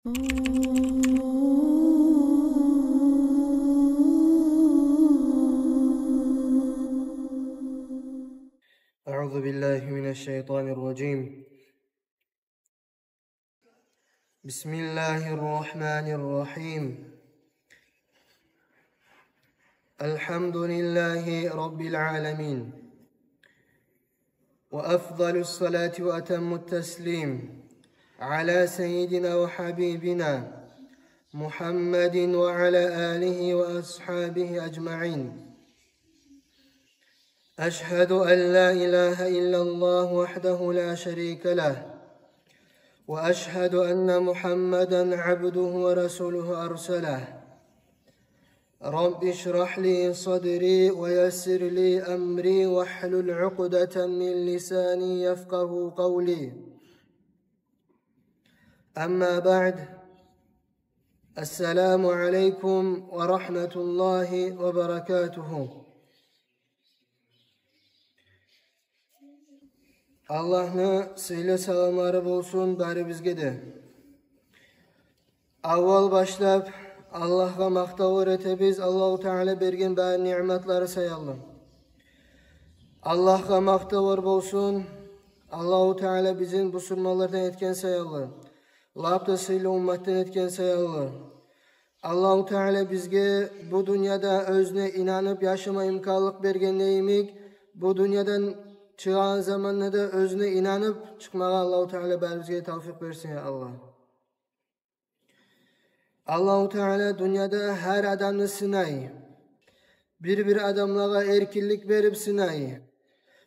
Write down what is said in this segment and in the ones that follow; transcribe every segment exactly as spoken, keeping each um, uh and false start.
أعوذ بالله من الشيطان الرجيم. بسم الله الرحمن الرحيم. الحمد لله رب العالمين. وأفضل الصلاة وأتم التسليم على سيدنا وحبيبنا محمد وعلى آله وأصحابه أجمعين. أشهد أن لا إله إلا الله وحده لا شريك له، وأشهد أن محمدا عبده ورسوله أرسله. رب اشرح لي صدري ويسر لي أمري واحلل عقدة من لساني يفقه قولي. أما بعد، السلام عليكم ورحمة الله وبركاته. Аллагьны сыйлы саламлары болсун барибизге де. Аввал башлап Аллагьгъа макътавлар этебиз Аллагьу Таала берген бары ниъматлары саялы. Аллагьгъа макътавлар болсун Аллагьу Таала бизин бусурманлардан этген саялы, лап да сыйлы умматдан этген саялы. Аллагьу Таала бизге бу дюньяда оьзюне инанып яшама имканлыкъ бергенде йимик, бу дюньядан чыгъагъан заманда да оьзюне инанып чыкъмагъа Аллагьу Таала барибизге тавфикъ берсин, я Аллагь. Аллагьу Таала дюньяда гьар адамны сынай. Бир-бир адамлагъа эркинлик берип сынай.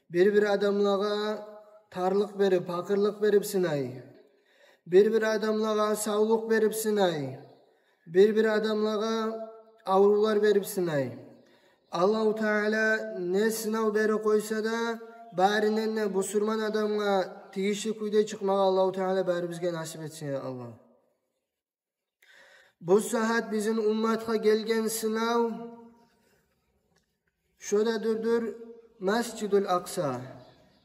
Бир-бир адамлагъа тарлыкъ берип, пакъырлыкъ берип сынай. Бир-бир адамлагъа савлукъ берип сынай. Бир-бир адамлагъа аврувлар берип сынай. Аллагьу Таала не сынав берип къойса да, барындан да бусурман адамгъа тийишли кюйде чыкъмагъа Аллагьу Таала барибизге насип этсин, я Аллагь. Бу сагьат бизин умматгъа гелген сынав шо да дюрдюр Масжидул Акъса,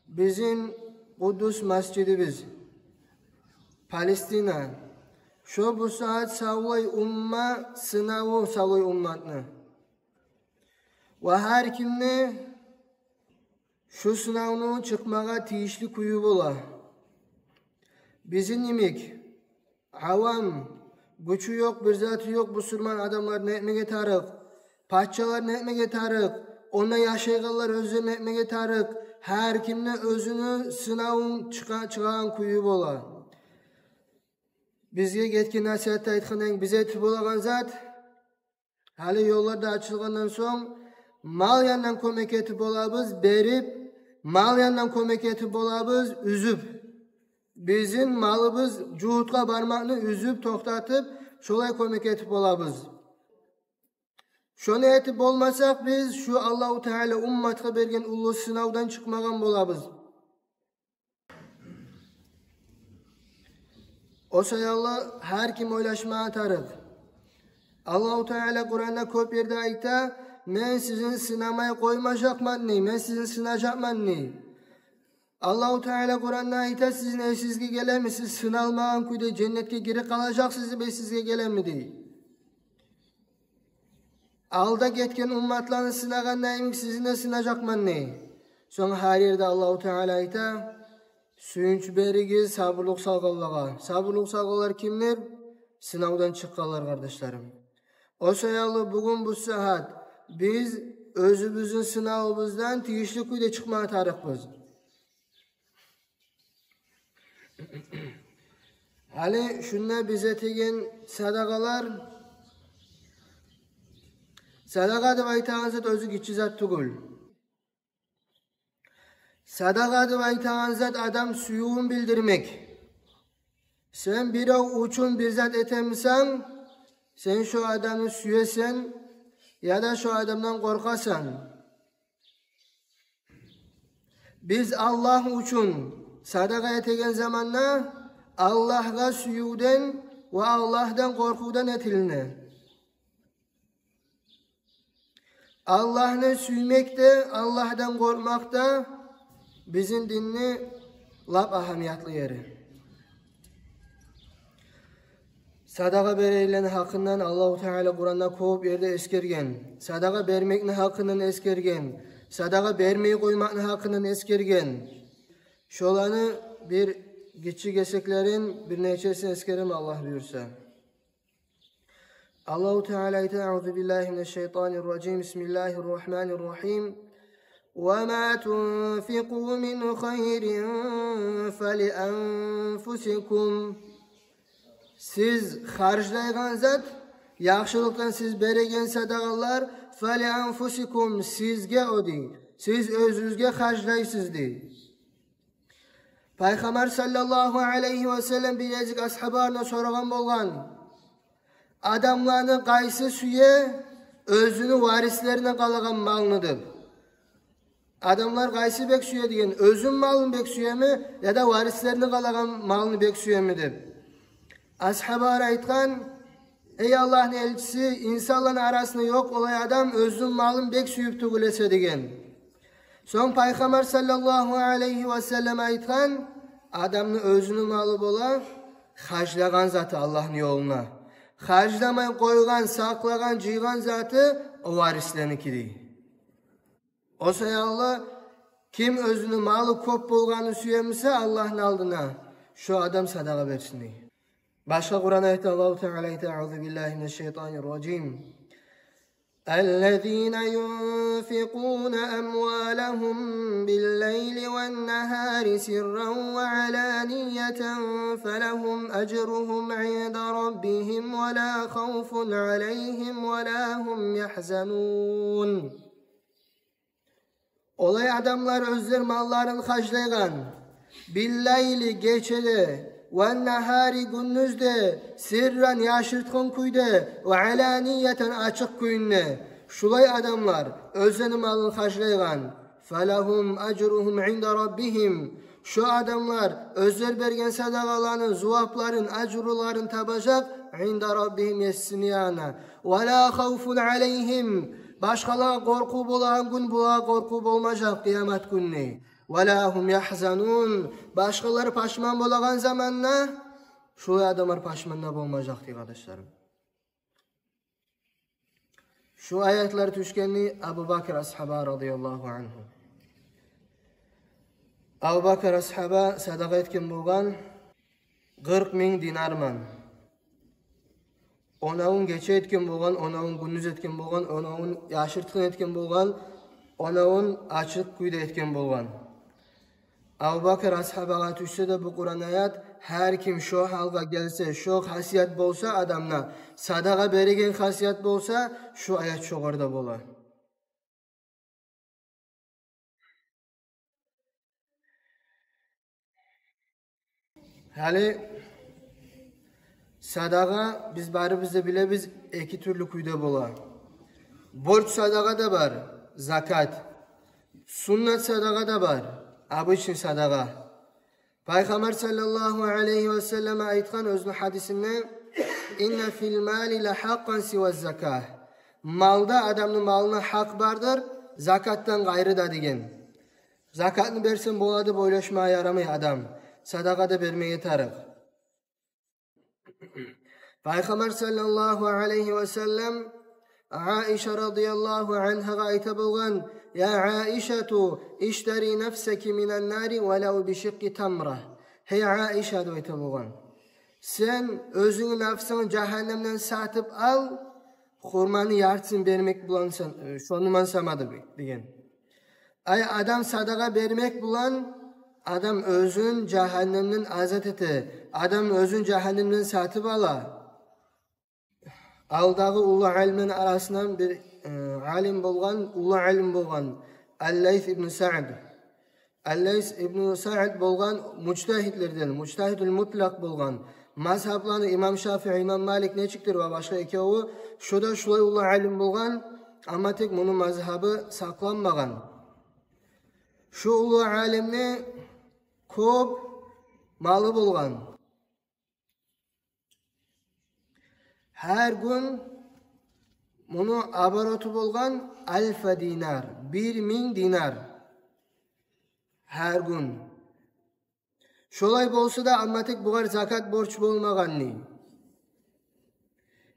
бизин къуддус масжидибиз, Палестина. Шо бу сагьат савлай умма сынаву, савлай умматны. Ва гьар кимни шу сынавну чыкъмагъа тийишли кюю бола. Бизин йимик авам, гючю ёкъ, бир заты ёкъ бусурман адамлар не этмеге тарыкъ, пачалар не этмеге тарыкъ, онда яшайгъанлар оьзлер не этмеге тарыкъ, гьар кимни оьзюню сынавун чыгъа-, чыгъагъан кюю бола. Бизге гетген насигьатда айтгъандан биз этип болагъан зат, гьали ёллар да ачылгъандан сонг, мал яндан кёмек этип болабыз берип, мал яндан кёмек этип болабыз уьзюп. Бизин малыбыз жугьутгъа бармакъны уьзюп, токътатып, шолай кёмек этип болабыз. Шону этип болмасакъ, биз шу Аллагьу Таала умматгъа берген уллу сынавдан чыкъмагъан болабыз. О саялы гьар ким ойлашмагъа тарыкъ. Аллагьу Таала Къуранда кёп ерде айта: «Мен сизин сынамай къоймажакъман», – дей, «Мен сизин сынажакъман», – дей. Аллагьу Таала Къуранда айта: «Сизин эсигизге гелеми, сиз сыналмагъан кюйде женнетге гирип къалажакъсыз деп эсигизге гелеми?» – дей. Алда гетген умматланы сынагъанда йимик, сизин де сынажакъман, – дей. Сонг гьар ерде Аллагьу Таала айта: «Сююнч беригиз сабурлукъ салгъанлагъа». Сабурлукъ салгъанлар кимдир? Сынавдан чыкъгъанлар, къардашларым. О саялы бугюн бу сагьат биз оьзюбюзню сынавубуздан тийишли кюйде чыкъмагъа тарыкъбыз. Гьали шунда биз этеген садагъалар, садагъа деп айтагъан зат оьзю гиччи зат тюгюл. Садагъа деп айтагъан зат адам сюювюн билдирмек. Сен бирев учун бир зат этемисен, сен шо адамны сюесен яда шо адамдан къоркъасан. Биз Аллагь учун садагъа этеген заманда Аллагьгъа сюювден ва Аллагьдан къоркъувдан этилине. Аллагьны сюймек де, Аллагьдан къоркъмакъ да бизин динни лап агьамиятлы ери. Садагъа берегенлени гьакъындан Аллагьу Таала Къуранда кёп ерде эсгерген. Садагъа бермекни гьакъындан эсгерген. Садагъа бермей къоймакъны гьакъындан эсгерген. Шоланы бир гиччи гесеклерин, бир нечесин эсгерем, Аллагь буюрса. Аллагьу Таала айта: أعوذ بالله من الشيطان الرجيم. بسم الله الرحمن الرحيم. وما تنفقوا من خير فلأنفسكم. Сиз харжлайгъан зат, яхшылыкъдан сиз береген садагъалар, فلأنفسكم, сизге о дей. Сиз оьзюгюзге харжлайсыз дей. Пайхаммар саллаллагьу алайгьи ва саллам бир гезик асгьабаларына сорагъан болгъан: адамланы къайсы сюе оьзюню варислерине къалагъан малны деп. Адамлар къайсы бек сюе деген, оьзюн малын бек сюеми, яда варислерине къалагъан малны бек сюеми деп. Асгьабалар айтгъан: «Эй Аллагьны элчиси, инсанланы арасында ёкъ олай адам, оьзюню малын бек сююп тюгюл эсе», — деген. Сонг Пайхаммар саллаллагьу алайгьи ва саллам айтгъан: «Адамны оьзюню малы бола харжлагъан заты Аллагьны ёлуна. Харжламай къойгъан, сакълагъан, жыйгъан заты о варисленики», — дей. О саялы, ким оьзюню малы кёп болгъанны сюе буса Аллагьны алдына, шо адам садагъа берсин дей. Башгъа Къуран аятда Аллагьу Таала айта: أعوذ بالله من الشيطان الرجيم. الذين ينفقون أموالهم بالليل والنهار سرا وعلانية فلهم أجرهم عند ربهم ولا خوف عليهم ولا هم يحزنون. Олай адамлар оьзлер малларын харжлайгъан, биллайли, гечеде, ваннагьари, гюндюзде, сирран, яшыртгъын кюйде, ва аланиятан, ачыкъ кюйде. Шулай адамлар оьзлени малын харжлайгъан, фалагьум ажругьум инда раббигьим. Шо адамлар оьзлер берген садагъаланы зувапларын, ажруларын табажакъ инда раббигьим, есини янына. Ва ла хавфун алайгьим. Башгъалагъа къоркъув болагъан гюн булагъа къоркъув болмажакъ къиямат гюнню. Ва ла гьум ягьзанун. Башгъалар пашман болагъан заманда шулай адамлар пашман да болмажакъ дей, къардашларым. Шу аятлар тюшгени Абу Бакр асгьаба радияллагьу ангьу. Абу Бакр асгьаба садагъа этген болгъан къыркъ минг динарман. Оновун гече этген болгъан, оновун гюндюз этген болгъан, оновун яшыртгъын этген болгъан, оновун ачыкъ кюйде этген болгъан. Абу Бакр асгьабагъа тюшсе де бу Къуран аят, гьар ким шо гьалгъа гелсе, шо хасият болса адамда, садагъа береген хасият болса, шу аят шогъар да бола. Гьали садагъа, биз барыбыз да билебиз, эки тюрлю кюйде бола. Борч садагъа да бар, закат. Суннат садагъа да бар, обычный садагъа. Пайхаммар саллаллагьу алайгьи ва саллам айтгъан оьзюню гьадисинде: «Инна фил мали ла хьакъкъан сива закат». Малда, адамны малына гьакъ бардыр, закатдан къайры да, деген. Закатны берсем бола деп ойлашма ярамай адам. Садагъа да бермеге тарыкъ. Пайхаммар саллаллагьу алайгьи ва саллам Аиша радияллагьу ангьагъа айта болгъан: «Я Аишату, иштари нафсаки минан нари валав бишикъкъи тамра». «Гьей Аиша, — деп айта болгъан, — сен оьзюнгню нафсынгны жагьаннемден сатып ал, хурманы яртысын бермек булан сама, шону ман сама», — деген. Ай, адам садагъа бермек булан адам оьзюн жагьаннемден азат эте, адам оьзюн жагьаннемден сатып ала. Алдагъы уллу алимлени арасындан бир, э, алим болгъан, уллу алим болгъан, Аллайс ибн Саъд. Аллайс ибн Саъд болгъан мужтагьидлерден, мужтагьидул мутлакъ болгъан. Мазгьабланы имам Шафии, имам Малик нечикдир ва башгъа экевю, шу да шулай уллу алим болгъан, амма тек муну мазгьабы сакъланмагъан. Шу уллу алимни кёп малы болгъан. Гьар гюн муну обороту болгъан альфа динар, бир минг динар. Гьар гюн. Шолай болса да, амма тек бугъар закат борч болмагъан дей.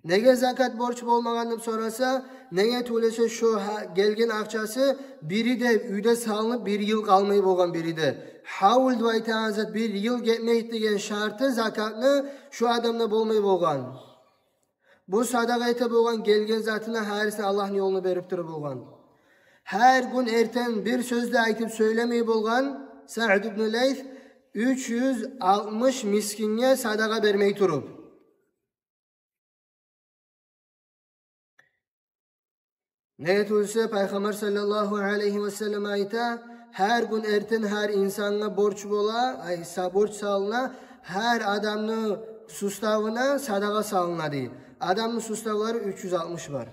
Неге закат борч болмагъан деп сораса, неге тюгюл эсе шо гьа-, гелген акъчасы бири де уьйде салынып, бир йыл къалмай болгъан бири де. Гьавл деп айтагъан зат, бир йыл гетмейди деген шарты закатны шо адамда болмай болгъан. Бу садагъа эте болгъан гелген затыны гьарисин Аллагьны ёлуна берип туруп болгъан. Гьар гюн эртен бир сёз де айтып сёйлемей болгъан Саъд ибну Лайс уьч юз алтмыш мискинге садагъа бермей туруп. Неге тюгюл эсе Пайхаммар саллаллагьу алайгьи ва саллам айта, гьар гюн эртен гьар инсангъа борч бола, ай, са-, борч салына, гьар адамны суставына садагъа салына дей. Адамны суставлары уьч юз алтмыш бар.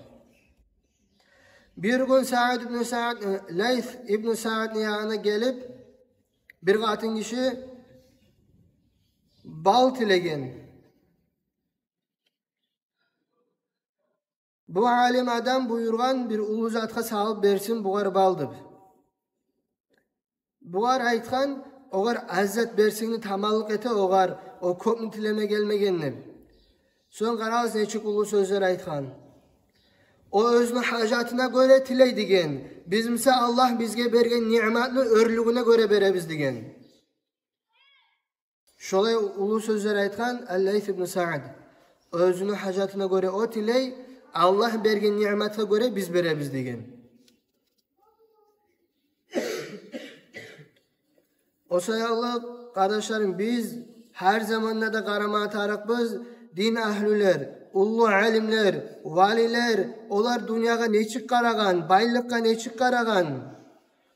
Бир гюн Саъд ибну Саъд, э, Лайс ибну Саъдны янына гелип, бир къатын гиши бал тилеген. Бу алим адам буюргъан бир уллу затгъа салып берсин бугъар бал деп. Бугъар айтгъан, огъар аз зат берсин де таманлыкъ эте огъар, о кёпню тилеме гелмеген деп. Сонг къарагъыз, нечик уллу сёзлер айтгъан. О оьзюню гьажатына гёре тилей деген. Биз буса Аллагь бизге берген ниъматны оьрлюгюне гёре беребиз деген. Шолай уллу сёзлер айтгъан Ал-Лайс ибну Саъд. Оьзюню гьажатына гёре о тилей, Аллагь берген ниъматгъа гёре биз беребиз деген. О саялы, къардашларым, биз гьар заманда да къарамагъа тарыкъбыз, дин агьлюлер, уллу алимлер, валилер, олар дюньягъа нечик къарагъан, байлыкъгъа нечик къарагъан,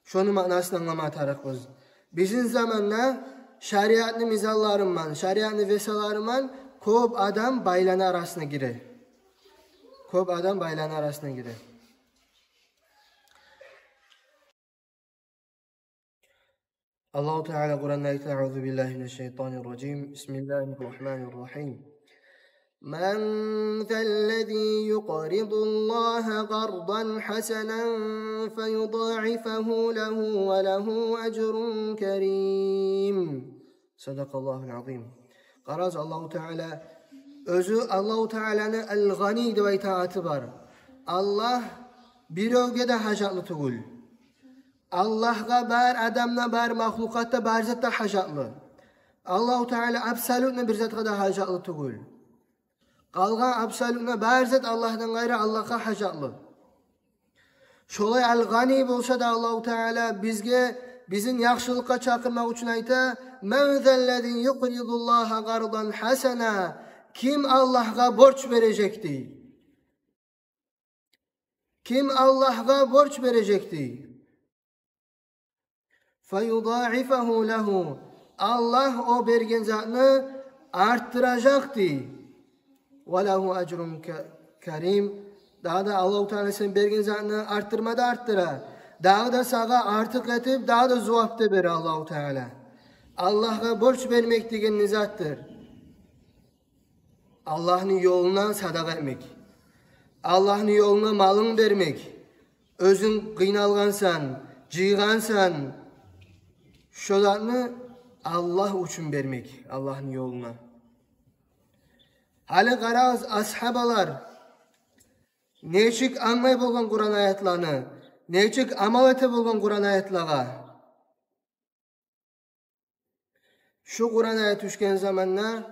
шону маънасын англамагъа тарыкъбыз. Бизин заманда шариатны мизанларыман, шариатны весаларыман кёп адам байланы арасына гире. Кёп адам байланы арасына гире. Аллагьу Таала Къуранда айта: أعوذ بالله من الشيطان الرجيم. بسم الله الرحمن الرحيم. من ذا الذي يقرض الله قرضا حسنا فيضاعفه له وله أجر كريم. صدق الله العظيم. Къарагъыз, Аллагьу Таала, оьзю Аллагьу Тааланы Ал-Гъани деп айтагъан аты бар. Аллагь биревге де гьажатлы тюгюл. Аллагьгъа бар адамгъа, бар махлукъатгъа, бар затгъа гьажатлы. Аллагьу Таала абсолютно бир затгъа да гьажатлы тюгюл. Къалгъан абсолютно бар зат Аллагьдан къайры Аллагьгъа гьажатлы. Шолай Ал-Гъани болса да, Аллагьу Таала бизге, бизин яхшылыкъгъа чакъырмакъ учун айта: من ذا الذي يقرض الله قرضا حسنا. Ким Аллагьгъа борч бережек дей? Ким Аллагьгъа борч бережек дей? فيضاعفه له. Аллагь о берген затны артдыражакъ дей. وله أجر ك-, كريم. Дагъы да Аллагьу Таала сен берген затны артдырма да артдыра. Дагъы да сагъа артыкъ этип, дагъы да зувап да бере Аллагьу Таала. Аллагьгъа борч бермек деген не затдыр? Аллагьны ёлуна садагъа этмек. Аллагьны ёлуна малынг бермек. Оьзюнг къыйналгъансан, жыйгъансан, шо затны Аллагь учун бермек, Аллагьны ёлуна. Гьали къарагъыз, асгьабалар нечик англай болгъан Къуран аятланы, нечик амал эте болгъан Къуран аятлагъа. Шу Къуран аят тюшген заманда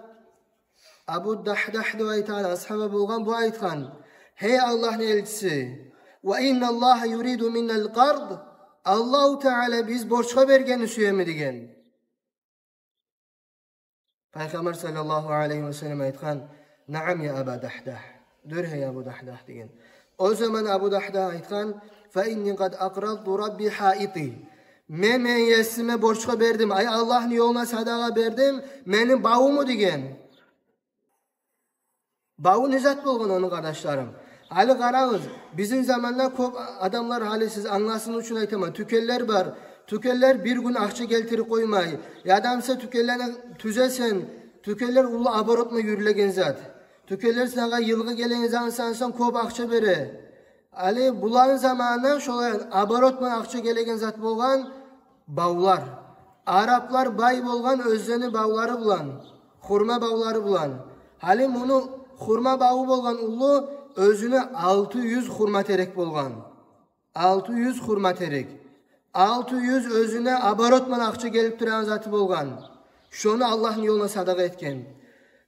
Абу Дахдах деп айтагъан асгьаба болгъан, бу айтгъан: «Гьей Аллагьны элчиси, وإن الله يريد منا القرض, Аллагьу Таала биз борчгъа бергенни сюеми?» — деген. Пайхаммар саллаллагьу алайгьи ва саллам айтгъан: «نعم يا أبا دحداح, дюр, гьей Абу Дахдах», — деген. О заман Абу Дахдах айтгъан: «فإني قد أقرضت ربي حائطي. Мен, мен есиме борчгъа бердим, ай, Аллагьны ёлуна садагъа бердим мени бавуму», — деген. Баву не зат болгъан ону, къардашларым? Гьали къарагъыз, бизин заманда кёп адамлар, гьали сиз англасын учун айтаман, тюкенлер бар. Тюкенлер бир гюн акъча гелтирип къоймай. Яда буса тюкенлени тюзесен, тюкенлер уллу оборот булан юрюлеген зат. Тюкенлер сагъа йылгъы гелеген заман сагъа кёп акъча бере. Гьали буланы заманында шолай оборот булан акъча гелеген зат болгъан бавлар. Араплар бай болгъан оьзлени бавлары булан, хурма бавлары булан. Гьали муну Хурма баву болгъан уллу, оьзюнде алты юз хурма терек болгъан. Алты юз хурма терек. Алты юз оьзюне оборот булан акъча гелип турагъан заты болгъан. Шону Аллагьны ёлуна садагъа этген.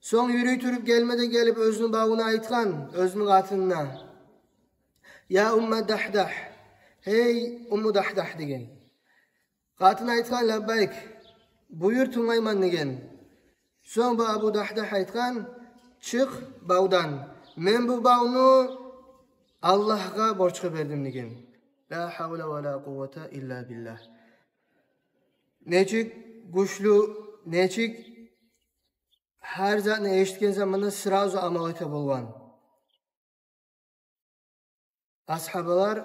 Сонг юрюй туруп, гелме де гелип, оьзюню бавуна айтгъан, оьзюню къатынына: «Я Умма Дахдах, гьей Умму Дахдах», – деген. Къатын айтгъан: «Лаббайк, буюр, тынглайман», – деген. Сонг бу Абу Дахдах айтгъан: «Чыкъ бавдан, мен бу бавну Аллагьгъа борчгъа бердим», – деген. Ла гьавла ва ла къуввата илла биллагь. Нечик гючлю, нечик гьар затны эшитген заманда сразу амал эте болгъан. Асгьабалар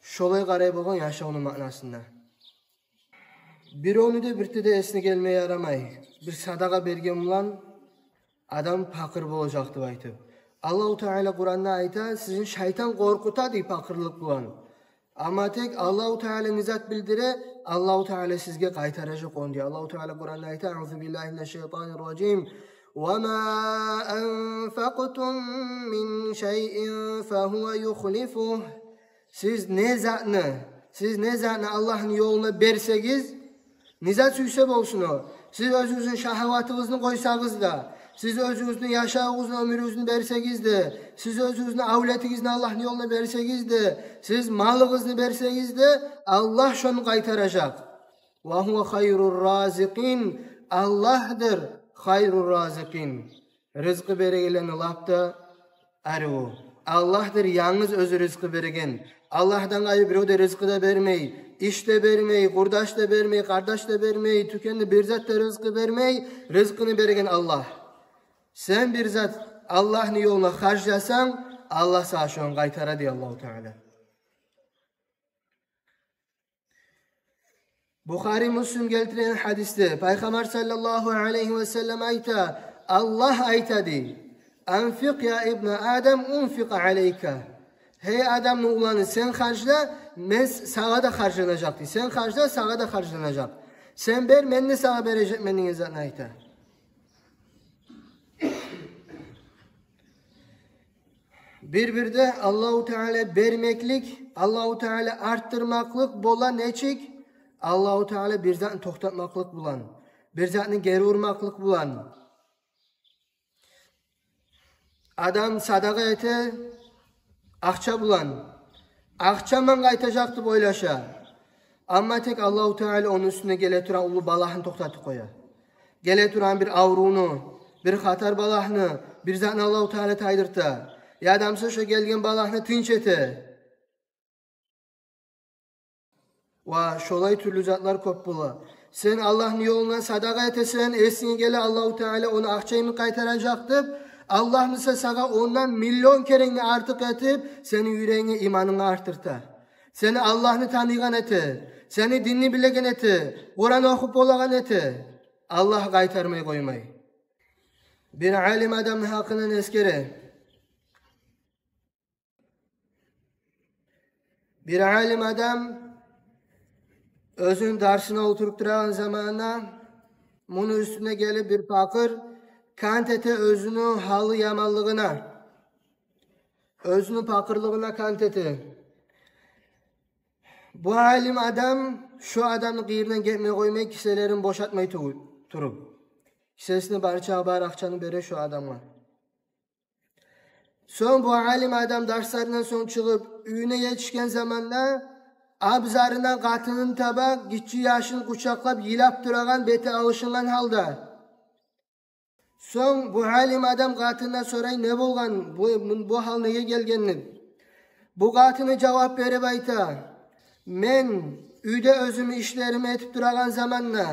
шолай къарай болгъан яшавну маънасына. Биревню де бирти де эсине гелме ярамай, бир садагъа берген булан адам пакъыр болажакъ деп айтып. Аллагьу Таала Къуранда айта, сизин шайтан къоркъута дей пакъырлыкъ булан. Амма тек Аллагьу Таала не зат билдире, Аллагьу Таала сизге къайтаражакъ ону дей. Аллагьу Таала Къуранда айта: «Аузу биллагьи минаш шайтанир ражим. Ва ма анфакътум мин шайин фагьува юхлифугь». Сиз не затны, сиз не затны Аллагьны ёлуна берсегиз, не зат сюйсе болсун о, сиз оьзюгюзню шагьаватыгъызны къойсагъыз да, сиз оьзюгюзню яшавугъузну, оьмюрюгюзню берсегиз де, сиз оьзюгюзню авлетигизни Аллагьны ёлуна берсегиз де, сиз малыгъызны берсегиз де, Аллагь шону къайтаражакъ. Ва гьува хайрур разикъин. Аллагьдыр хайрур разикъин, рызкъы берегенлени лап да арив. Аллагьдыр янгыз оьзю рызкъы береген. Аллагьдан къайры бирев де рызкъы да бермей, иш де бермей, къурдаш да бермей, къардаш да бермей, тюкенде бир зат да рызкъы бермей, рызкъыны береген Аллагь. Сен бир зат Аллагьны ёлуна харжласанг, Аллагь сагъа шону къайтара дей Аллагьу Таала. Бухари, Муслим гелтирген гьадисде Пайхаммар саллаллагьу алайгьи ва саллам айта, Аллагь айта дей: «Анфикъ я ибна Адам, унфикъ алайка». Гьей адамны уланы, сен харжла, мен с-, сагъа да харжланажакъ дей. Сен харжла, сагъа да харжланажакъ. Сен бер, мен де сагъа бережекмен деген затны айта. Бир-бирде Аллагьу Таала бермеклик, Аллагьу Таала артдырмакълыкъ бола нечик? Аллагьу Таала бир затны токътатмакълыкъ булан, бир затны гери урмакълыкъ булан. Адам садагъа эте акъча булан. Акъча ман къайтажакъ деп ойлаша. Амма тек Аллагьу Таала ону уьстюне геле турагъан уллу балагьны токътатып къоя. Геле турагъан бир аврувну, бир хатар балагьны, бир затны Аллагьу Таала тайдырта. Я адамсыз шо гелген балагьны тынч эте. Ва шолай тюрлю затлар кёп бола. Сен Аллагьны ёлуна садагъа этесен, эсинге геле Аллагьу Таала ону акъча йимик къайтаражакъ деп, Аллагь буса сагъа ондан миллион керенге артыкъ этип, сени юрегинге иманынгны артдырта. Сени Аллагьны таныйгъан эте, сени динни билеген эте, Къуран охуп болагъан эте. Аллагь къайтармай къоймай. Бир алим адамны гьакъындан эсгере. Бир алим адам оьзюню дарсына олтуруп турагъан заманында муну уьстюне гелип бир пакъыр кант эте оьзюню гьалы яманлыгъына, оьзюню пакъырлыгъына кант эте. Бу алим адам шо адамны къырыйындан гетмей къоймай, киселерин бошатмай ту-, туруп, кисесине барча бар акъчаны бере шо адамгъа. Сонг бу алим адам дарсларындан сонг чыгъып, уьюне етишген заманда абзарына къатынын таба, гиччи яшын къучакълап йылап турагъан, бети алышынгъан гьалда. Сонг бу алим адам къатынына сорай: «Не болгъан? Бу, бу, бу гьал неге гелген?» – деп. Бу къатыны жавап берип айта: «Мен уьйде оьзюмню ишлеримни этип турагъан заманда,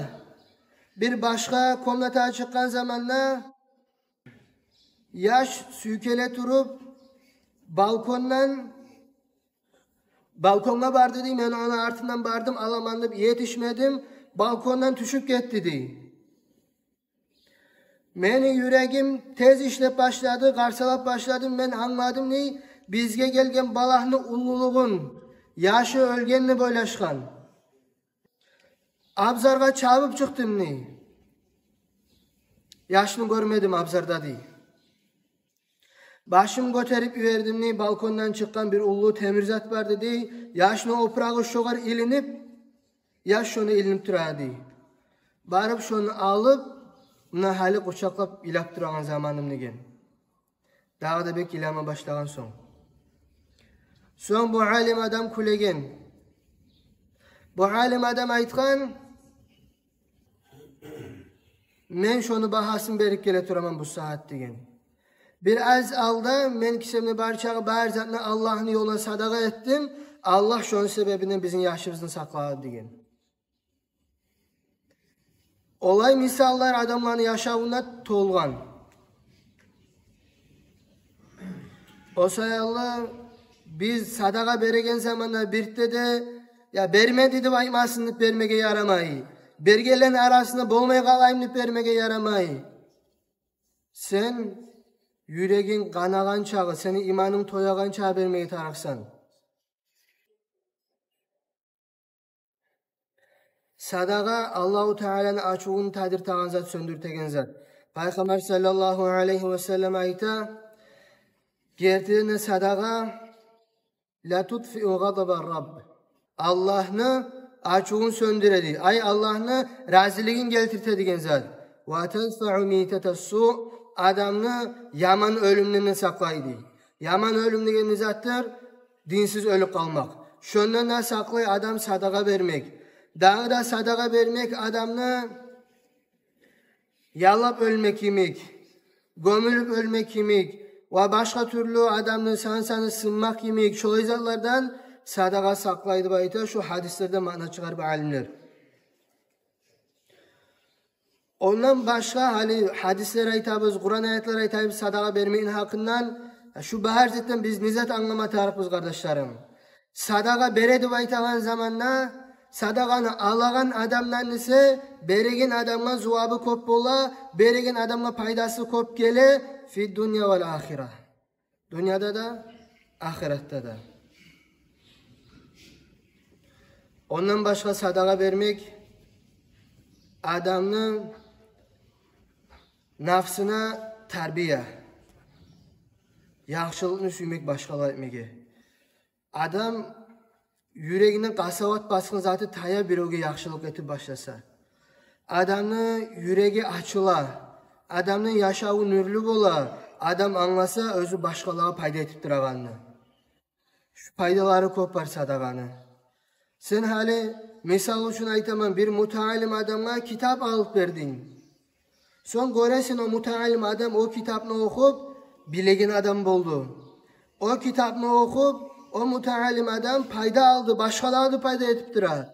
бир башгъа комнатагъа чыкъгъан заманда, яш сюйкеле туруп, балкондан, балконгъа барды, – дей, – мен ону артындан бардым, аламан деп етишмедим, балкондан тюшюп гетди», – дей. «Мени юрегим тез ишлеп башлады, къарсалап башлады, мен англадым, – дей, – бизге гелген балагьны уллулугъун, яшы оьлген деп ойлашгъан. Абзаргъа чабып чыкъдым, – дей. – Яшны гёрмедим абзарда», – дей. Башым гётерип йибердим, дей, балкондан чыкъгъан бир уллу темир зат бар эди, дей. Яшны опурагъы шогъар илинип, яш шону илинип тура эди, дей. Барып шону алып, муна гьали къучакълап йылап турагъан заманым, деген. Дагъы да бек йылама башлагъан сонг. Сонг бу алим адам кюлеген. Бу алим адам айтгъан: «Мен шону багьасын берип геле тураман бу сагьат», — деген. «Бир аз алда мен кисемни бар чагъы бар затны Аллагьны ёлуна садагъа этдим. Аллагь шону себебинден бизин яшыбызны сакълады», — деген. Олай мисаллар адамланы яшавунда толгъан. О саялы биз садагъа береген заманда бирте де, «Я, бермеди», — деп айтмасын деп бермеге ярамай. Бергенлени арасында болмай къалайым деп бермеге ярамай. Сен юрегинг къанагъан чагъы, сени иманынг тоягъан чагъы бермеге тарыкъсан. Садагъа Аллагьу Тааланы ачувун тайдыртагъан зат, сёндюртеген зат. Пайхаммар саллаллагьу алайгьи васаллам айта: «Гертиден де садагъа ла тутфиу гъадабар Рабб». Аллагьны ачувун сёндюреди. Ай, Аллагьны разилигин гелтирте деген зат. «Ва тадфау митатас су», адамны яман оьлюмден де сакълайды. Яман оьлюм деген не затдыр? Динсиз оьлюп къалмакъ. Шондан да сакълай адам садагъа бермек. Дагъы да садагъа бермек адамны яллап оьлмек йимик, гёмюлюп оьлмек йимик ва башгъа тюрлю адамны сансаны сынмакъ йимик, шолай затлардан садагъа сакълайды деп айта шу гьадислерден маъна чыгъарып алимлер. Ондан башгъа гьали гьадислер айтабыз, Къуран аятлар айтабыз садагъа бермекни гьакъындан. Шу бары затдан биз не зат англама тарыкъбыз, къардашларым? Садагъа бере деп айтагъан заманда, садагъаны алагъан адамдан эсе береген адамгъа зувабы кёп бола, береген адамгъа пайдасы кёп геле, фи дунья вал ахира. Дюньяда да, ахыратда да. Ондан башгъа садагъа бермек адамны нафсына тарбия, яхшылыкъны сюймек, башгъалагъа этмеге. Адам юрегине къасават басгъан заты тая биревге яхшылыкъ этип башласа. Адамны юреги ачыла, адамны яшаву нюрлю бола, адам англаса оьзю башгъалагъа пайда этип турагъанны. Шу пайдалары кёп бар садагъаны. Сен гьали, мисал учун айтаман, бир мутаалим адамгъа китап алып бердинг. Сонг гёресен, о мутаалим адам о китапны охуп билеген адам болду. О китапны охуп, о мутаалим адам пайда алды, башгъалагъа да пайда этип тура.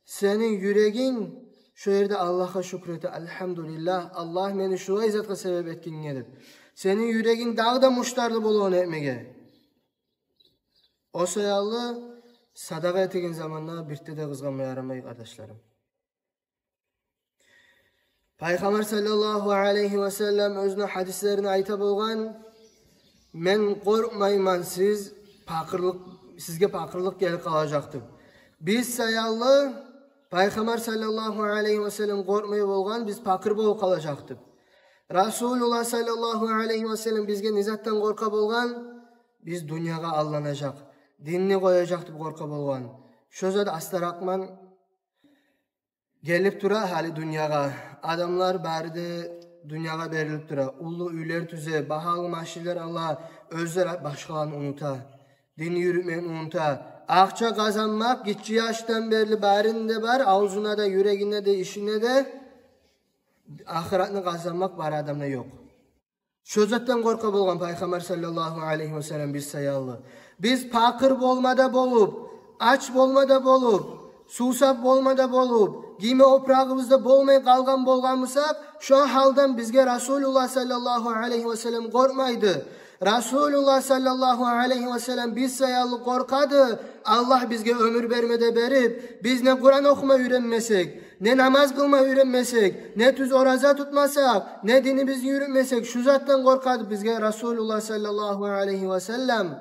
Сени юрегинг шо ерде Аллагьгъа шюкюр эте: «Альгьамдулиллагь, Аллагь, мени шулай затгъа себеп этгенге», — деп. Сени юрегинг дагъы да муштарлы бола ону этмеге. О саялы садагъа этеген заманда бирте де къызгъанма ярамай, къардашларым. Пайхаммар саллаллагьу алайгьи васаллам оьзюню гьадислеринде айта болгъан: «Мен къоркъмайман сиз пакъырлыкъ, сизге пакъырлыкъ гелип къалажакъ», — деп. Биз саялы Пайхаммар саллаллагьу алайгьи васаллам къоркъмай болгъан биз пакъыр болуп къалажакъ деп. Расулуллагь саллаллагьу алайгьи васаллам бизге не затдан къоркъа болгъан? Биз дюньягъа алданажакъ, динни къояжакъ деп къоркъа болгъан. Шо зат астаракъман гелип тура гьали дюньягъа. Адамлар бары да дюньягъа берилип тура. Уллу уьйлер тюзе, багьалы машинлер ала, оьзлер башгъаланы унута. Динни юрютмекни унута. Акъча къазанмакъ гиччи яшдан берли барында бар, авзунда да, юрегинде де, ишинде де. Ахыратны къазанмакъ бар адамда ёкъ. Шо затдан къоркъа болгъан Пайхаммар саллаллагьу алайгьи васаллам биз саялы. Биз пакъыр болма да болуп, ач болма да болуп, сувсап болма да болуп, гийме опурагъыбыз да болмай къалгъан болгъан бусакъ, шо гьалдан бизге Расулуллагь саллаллагьу алайгьи васаллам къоркъмайды. Расулуллагь саллаллагьу алайгьи васаллам биз саялы къоркъады. Аллагь бизге оьмюр берме де берип, биз не Къуран охума уьйренмесек, не намаз къылма уьйренмесек, не тюз ораза тутмасакъ, не динибизни юрютмесек, шу затдан къоркъады бизге Расулуллагь саллаллагьу алайгьи васаллам.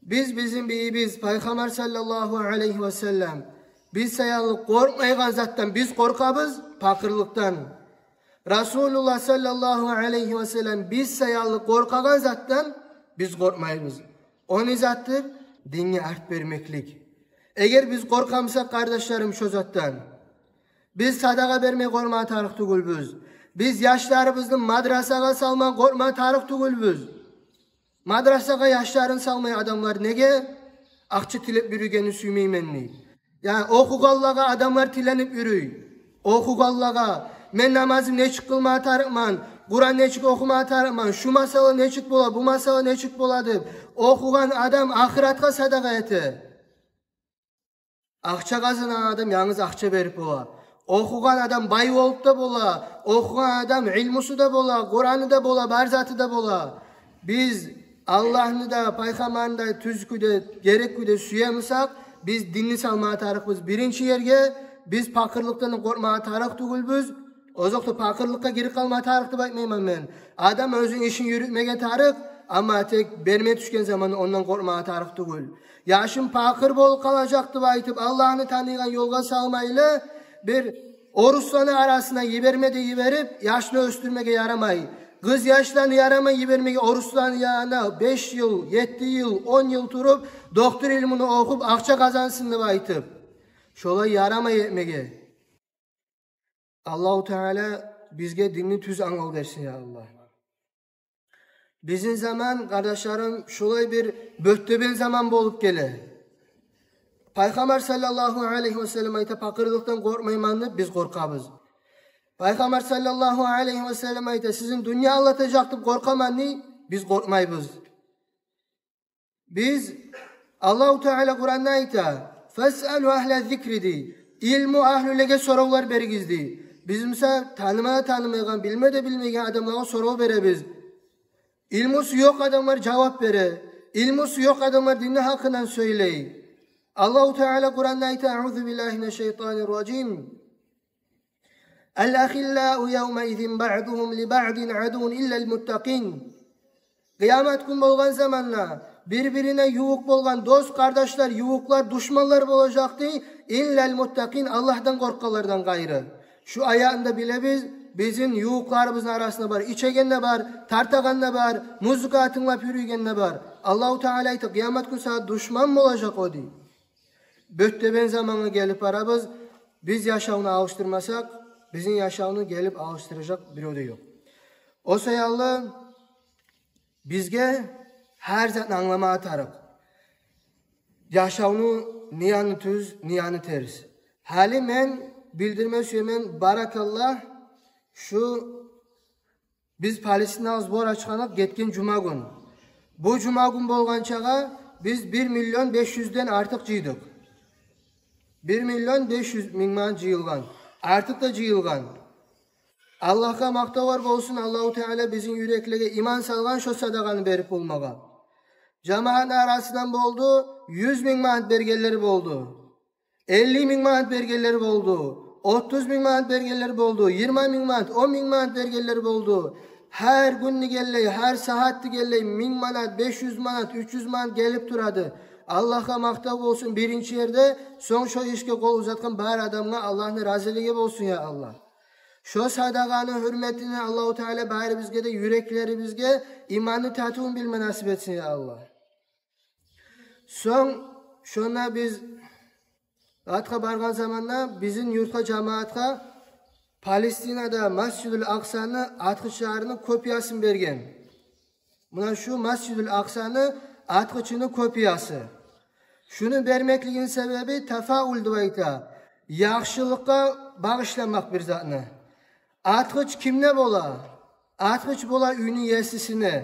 Биз бизин бийибиз Пайхаммар саллаллагьу алайгьи васаллам биз саялы къоркъмайгъан затдан биз къоркъабыз, пакъырлыкъдан. Расулуллагь саллаллагьу алайгьи васаллам биз саялы къоркъагъан затдан биз къоркъмайбыз. О не затдыр? Динге арт бермеклик. Эгер биз къоркъа бусакъ, къардашларым, шо затдан, биз садагъа бермей къоркъма тарыкъ тюгюлбюз. Биз яшларыбызны мадрасагъа салмай къоркъма тарыкъ тюгюлбюз. Мадрасагъа яшларын салмай адамлар неге? Акъча тилеп юрюйгенни сюймеймен дей. Яни охугъанлагъа адамлар тиленип юрюй. Охугъанлагъа: «Мен намазым нечик къылма тарыкъман, Къуран нечик охума тарыкъман, шу масъала нечик бола, бу масъала нечик бола?» — деп. Охугъан адам ахыратгъа садагъа эте. Акъча къазанагъан адам янгыз акъча берип бола. Охугъан адам бай болуп да бола. Охугъан адам илмусу да бола, Къураны да бола, бар заты да бола. Биз Аллагьны да, пайхаммарны да тюз кюйде, герек кюйде сюе бусакъ, биз динни салма тарыкъбыз биринчи ерге. Биз пакъырлыкъдан къоркъма тарыкъ тюгюлбюз. Озокъда, пакъырлыкъгъа гирип къалма тарыкъ деп айтмайман мен. Адам оьзюню ишин юрютмеге тарыкъ, амма тек берме тюшген заманда ондан къоркъма тарыкъ тюгюл. Яшым пакъыр болуп къалажакъ деп айтып, Аллагьны таныйгъан ёлгъа салмайлы, бир орусланы арасына йиберме де йиберип, яшны оьсдюрмеге ярамай. Къыз яшланы ярамай йибермеге орусланы янына беш йыл, етти йыл, он йыл туруп, доктор илмуну охуп, акъча къазансын деп айтып. Шолай ярамай этмеге. Аллагьу Таала бизге динни тюз англав берсин, я Аллагь. Бизин заман, къардашларым, шулай бир бёттебен заман болуп геле. Пайхаммар саллаллагьу алайгьи васаллам айта: «Пакъырлыкъдан къоркъмайман», — деп, биз къоркъабыз. Пайхаммар саллаллагьу алайгьи васаллам айта: «Сизин дюнья алдатажакъ», — деп, «Къоркъаман», — дей, биз къоркъмайбыз. Биз, Аллагьу Таала Къуранда айта: «Фасъалу агьла зикри», — дей. Илму агьлюлеге соравлар беригиз, дей. Биз буса таныма да танымайгъан, билме де билмейген адамлагъа сорав беребиз. Илмусу ёкъ адамлар жавап бере. Илмусу ёкъ адамлар динни гьакъындан сёйлей. Аллагьу Таала Къуранда айта: «Аузу биллагьи минаш шайтанир ражим. Ал-ахиллау явмаизин баъдугьум ли баъдин адуввун иллал муттакъин». Къыямат гюн болгъан заманда бир-бирине ювукъ болгъан дос-къардашлар, ювукълар душманлар болажакъ, дей, иллал муттакъин, Аллагьдан къоркъгъанлардан къайры. Шу аятны да билебиз, бизин ювукъларыбызны арасында бар ичеген де бар, тартагъан да бар, музыка тынглап юрюйген де бар. Аллагьу Таала айта: «Къыямат гюн сагъа душман болажакъ о», — дей. Бёттебен замангъа гелип барабыз. Биз яшавну алышдырмасакъ, бизин яшавну гелип алышдыражакъ бирев де ёкъ. О саялы бизге гьар затны англама тарыкъ. Яшавну не яны тюз, не яны терс. Гьали мен билдирме сюемен, баракаллагь, шу биз Палестинагъа сбор ачгъаныкъ гетген жума гюн. Бу жума гюн болгъанчагъа биз бир миллион беш юзден артыкъ жыйдыкъ. Бир миллион беш юз минг манат жыйылгъан. Артыкъ да жыйылгъан. Аллагьгъа макътавлар болсун, Аллагьу Таала бизин юреклеге иман салгъан шо садагъаны берип болмагъа. Жамаатны арасындан болду, юз минг манат бергенлер болду. Элли минг манат бергенлер болду, отуз минг манат бергенлер болду, йигирма минг манат, он минг манат бергенлер болду. Гьар гюн дегенлей, гьар сагьат дегенлей минг манат, беш юз манат, уьч юз манат гелип турады. Аллагьгъа макътав болсун биринчи ерде, сонг шо ишге къол узатгъан бар адамгъа Аллагьны разилиги болсун, я Аллагь. Шо садагъаны гьюрметине Аллагьу Таала барыбызгъа да юреклерибизге иманны татывун билме насип этсин, я Аллагь. Сонг шонда биз атгъа баргъан заманда бизин юртгъа, жамаатгъа Палестинада Масжидул Акъсаны атгъычларыны копиясын берген. Муна шу Масжидул Акъсаны атгъычыны копиясы. Шуну бермеклигини себеби тафаул деп айта. Яхшылыкъгъа багъышламакъ бир затны. Атгъыч кимде бола? Атгъыч бола уьйню есисине.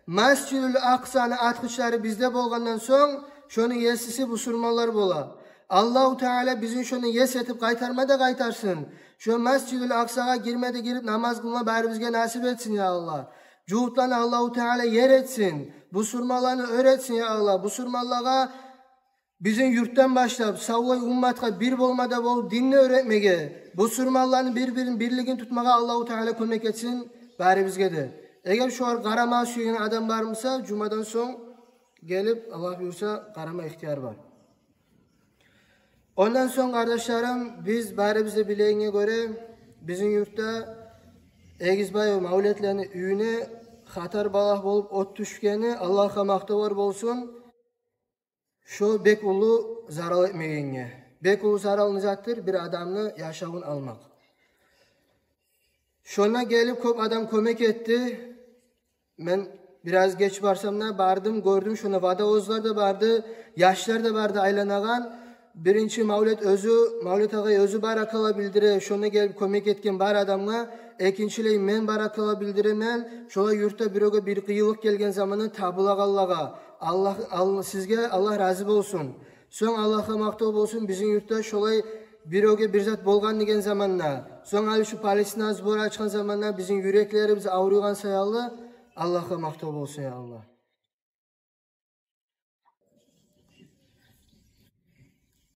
Масжидул Акъсаны атгъычлары бизде болгъандан сонг, шону есиси бусурманлар бола. Аллагьу Таала бизин шону ес этип къайтарма да къайтарсын. Шо Масжидул Акъсагъа гирме де гирип, намаз къылма барыбызгъа насип этсин, я Аллагь. Жугьутланы Аллагьу Таала ер этсин. Бусурманланы оьр этсин, я Аллагь. Бусурманлагъа бизин юртдан башлап, савлай умматгъа бир болма да болуп, динни оьр этмеге, бусурманланы бир-бирин, бирлигин тутмагъа Аллагьу Таала кёмек этсин барыбызгъа да. Эгер шогъар къарама сюеген адам бар буса, жумадан сонг гелип, Аллагь буюрса, къарама ихтияр бар. Ондан сонг, къардашларым, биз барыбыз да билегенге гёре, бизин юртда Эгизбаев Мавлетлени уьюне хатар балагь болуп от тюшгени, Аллагьгъа макътавлар болсун, шо бек уллу зарал этмегенге. Бек уллу зарал не затдыр? Бир адамны яшавун алмакъ. Шонда гелип кёп адам кёмек этди. Мен бираз геч барсам да бардым, гёрдюм, шонда водовозлар да барды, яшлар да барды айланагъан. Биринчи Мавлет оьзю, Мавлет агъай оьзю баракалла билдире шонда гелип кёмек этген бар адамгъа. Экинчилей мен баракалла билдиремен шолай юртда биревге бир къыйынлыкъ гелген заманда табулагъанлагъа. Аллагь, Аллагь, сизге Аллагь рази болсун. Сонг Аллагьгъа макътав болсун, бизин юртда шолай биревге бир зат болгъан деген заманда, сонг гьали шу Палестина сбор ачгъан заманда бизин юреклерибиз авруйгъан саялы, Аллагьгъа макътав болсун, я Аллагь.